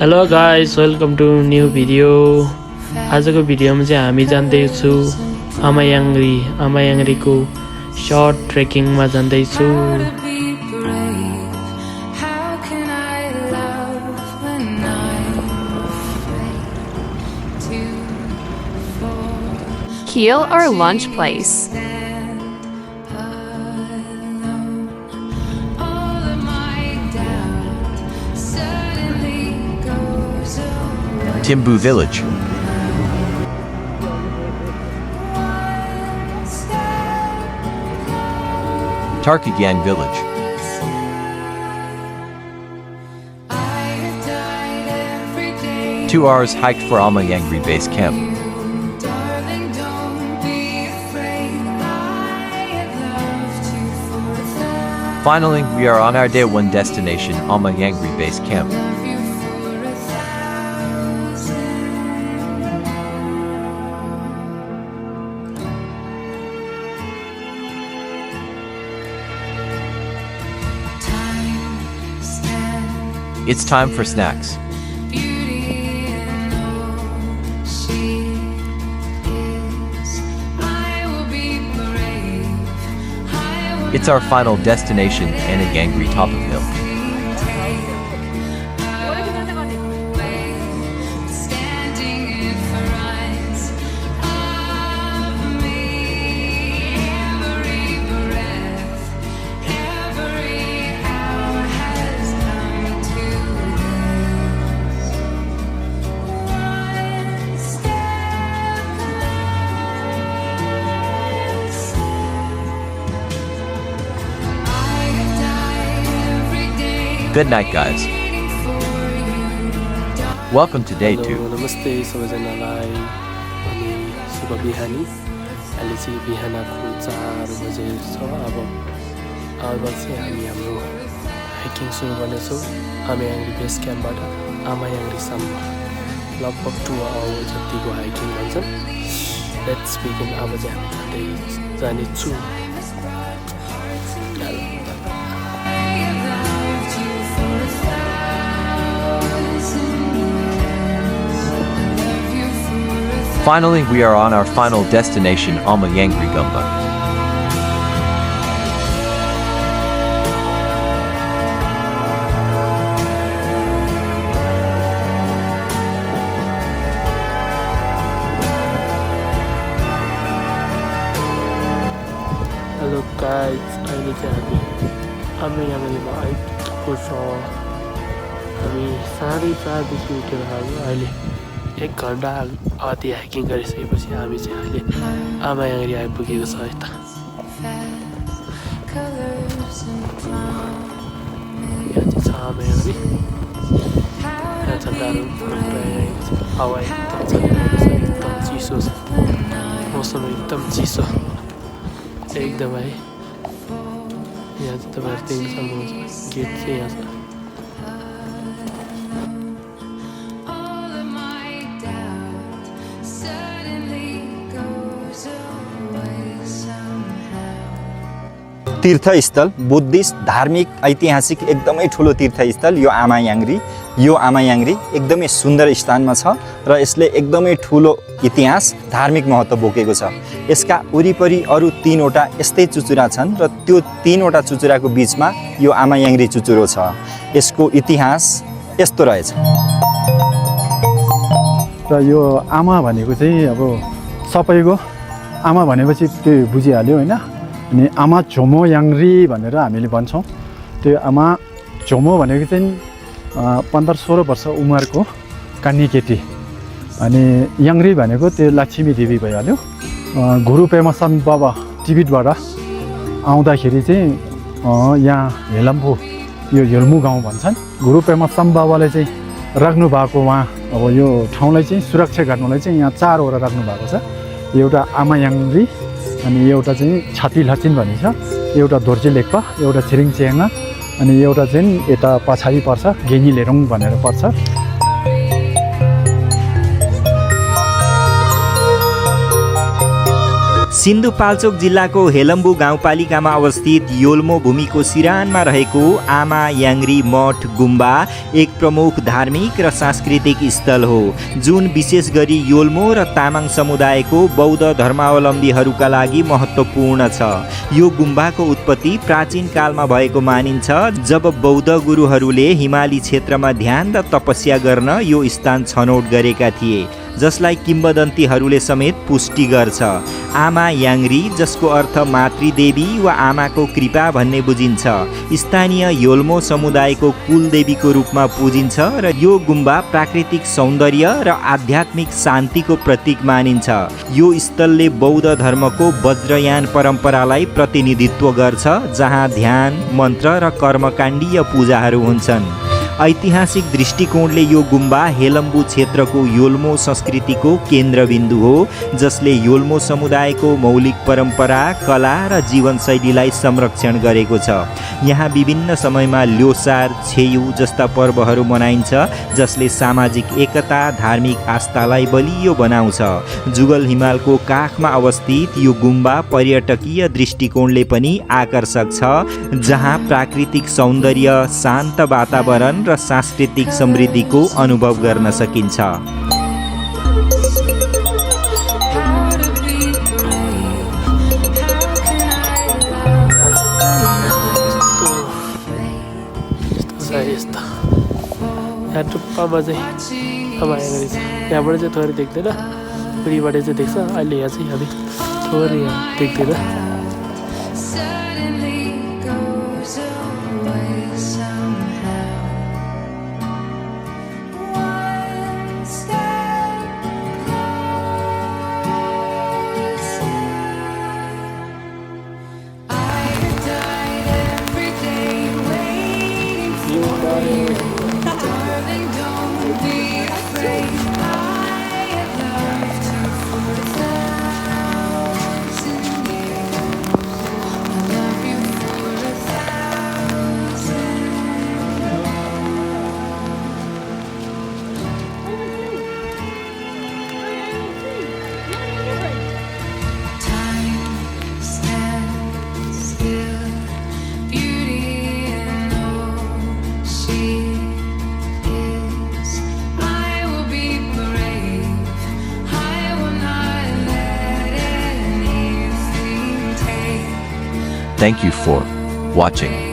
Hello guys, welcome to new video. आजको भिडियोमा चाहिँ हामी जाँदैछु YANGRI को शॉर्ट ट्रेकिङमा जाँदैछु। Heel or lunch place? Helambu village. Tarkagang village. Two hours hiked for YANGRI base camp. Finally, we are on our day one destination, YANGRI base camp. It's time for snacks. It's our final destination, YANGRI top of hill. Good night, guys. Welcome to day 2. नमस्ते सबैजनालाई। अनि शुभ बिहानी। अहिले चाहिँ बिहानको 4 बजे छ। अब चाहिँ हामी हाम्रो हाइकिङ सुरु गर्नेछौँ YANGRI बेस क्याम्पबाट YANGRIसम्म लगभग 2 आवर जतिको हाइकिङ भन्छन्। Let's begin. अब चाहिँ हामी जानेछु। Finally, we are on our final destination, YANGRI Gumba. Hello guys, अहिले चाहिँ हामी YANGRIमा आइपुगेको छौँ। हामी 4:30 देखि उठेर अहिले 1 घण्टा अति हाइकिङ गरिसकेपछि हामी चाहिँ अहिले YANGRI आइपुगेको छ यता। यहाँ चाहिँ छ YANGRि। यहाँ झन्डाहरू हावा एकदम चलिरहेको छ, एकदम चिसो छ, मौसम एकदम चिसो एकदमै। यहाँ चाहिँ तपाईँहरू देख्न सक्नुहुन्छ गेट चाहिँ यहाँ छ। तीर्थस्थल बुद्धिस्ट धार्मिक ऐतिहासिक एकदमै ठुलो तीर्थस्थल यो YANGRI। यो YANGRI एकदमै सुन्दर स्थानमा छ र यसले एकदमै ठुलो इतिहास धार्मिक महत्त्व बोकेको छ। यसका वरिपरि अरु 3वटा यस्तै चुचुरा छन् र त्यो 3वटा चुचुराको बीचमा यो YANGRI चुचुरो छ। यसको इतिहास यस्तो रहेछ। र यो आमा भनेको चाहिँ अब सबैको आमा भनेपछि त्यो बुझिहाल्यो हैन। अनि आमा झोमो YANGRI भनेर हामीले भन्छौँ। त्यो आमा झोमो भनेको चाहिँ 15-16 वर्ष उमेरको कानी केटी। अनि YANGRI भनेको त्यो लक्ष्मी देवी भइहाल्यो। गुरु पेमासन बाबा टिबेटबाट आउँदाखेरि चाहिँ यहाँ हेलम्बु यो हेल्मु गाउँ भन्छन्। गुरु पेमासन बाबाले चाहिँ राख्नु भएको वहाँ अब यो ठाउँलाई चाहिँ सुरक्षा गर्नलाई चाहिँ यहाँ 4वटा राख्नु भएको छ। एउटा YANGRI, अनि एउटा चाहिँ छाती लचिन भनिन्छ, एउटा दोर्जे लेक्पा, एउटा छिरिङ चेङ्गा, अनि एउटा चाहिँ यता पछाडि पर्छ गेनी लेरोङ भनेर पर्छ। सिन्धुपाल्चोक जिल्लाको हेलम्बु गाउँपालिकामा अवस्थित योल्मो भूमिको सिरानमा रहेको आमा याङ्ग्री मठ गुम्बा एक प्रमुख धार्मिक र सांस्कृतिक स्थल हो, जुन विशेष गरी योल्मो र तामाङ समुदायको बौद्ध धर्मावलम्बीहरूका लागि महत्त्वपूर्ण छ। यो गुम्बाको उत्पत्ति प्राचीन कालमा भएको मानिन्छ, जब बौद्ध गुरुहरूले हिमाली क्षेत्रमा ध्यान र तपस्या गर्न यो स्थान छनौट गरेका थिए, जसलाई किम्वदन्तीहरूले समेत पुष्टि गर्छ। आमा याङ्ग्री, जसको अर्थ मातृदेवी वा आमाको कृपा भन्ने बुझिन्छ, स्थानीय योल्मो समुदायको कुलदेवीको रूपमा पूजिन्छ र यो गुम्बा प्राकृतिक सौन्दर्य र आध्यात्मिक शान्तिको प्रतीक मानिन्छ। यो स्थलले बौद्ध धर्मको वज्रयान परम्परालाई प्रतिनिधित्व गर्छ, जहाँ ध्यान, मन्त्र र कर्मकाण्डीय पूजाहरू हुन्छन्। ऐतिहासिक दृष्टिकोणले यो गुम्बा हेलम्बु क्षेत्रको योल्मो संस्कृतिको केन्द्रबिन्दु हो, जसले योल्मो समुदायको मौलिक परम्परा, कला र जीवनशैलीलाई संरक्षण गरेको छ। यहाँ विभिन्न समयमा ल्होसार, छेयु जस्ता पर्वहरू मनाइन्छ, जसले सामाजिक एकता, धार्मिक आस्थालाई बलियो बनाउँछ। जुगल हिमालको काखमा अवस्थित यो गुम्बा पर्यटकीय दृष्टिकोणले पनि आकर्षक छ, जहाँ प्राकृतिक सौन्दर्य, शान्त वातावरण र सांस्कृतिक समृद्धिको अनुभव गर्न सकिन्छ। यहाँ टुप्पामा चाहिँ आमा याङ्ग्री छ। यहाँबाट चाहिँ थोरै देख्दैन, पुरीबाट चाहिँ देख्छ। अहिले यहाँ चाहिँ हामी थोरै यहाँ देख्दैन। Thank you for watching.